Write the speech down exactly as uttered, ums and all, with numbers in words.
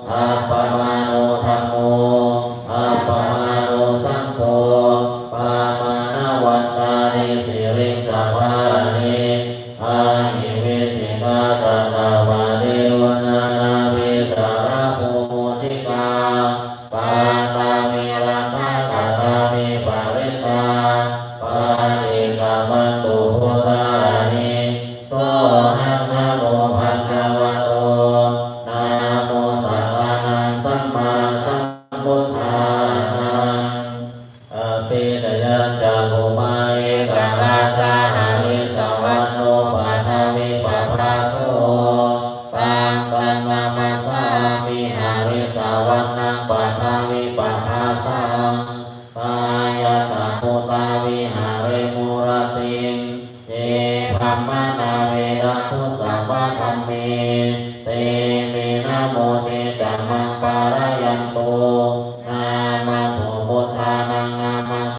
Appamāṇo dhammo, appamāṇo saṅgho, pamāṇavantāni siriṃsapāni, ahi vicchikā satapadī uṇṇānābhī sarabū mūsikā, katā me rakkhā, katā me parittā, paṭikkamantu bhūtāni. Sohaṃ namo bhagavato, namo sattannaṃ sammāsambuddhānaṃ. Abhiññāya cakkhumā ekarājā harissavaṇṇo paṭhavippabhāso. Taṃ taṃ namassāmi harissavaṇṇaṃ paṭhavippabhāsaṃ. Tayajja guttā viharemu rattiṃ. Ye brāhmaṇā vedagū sabbadhamme, te me namo te ca maṃ pa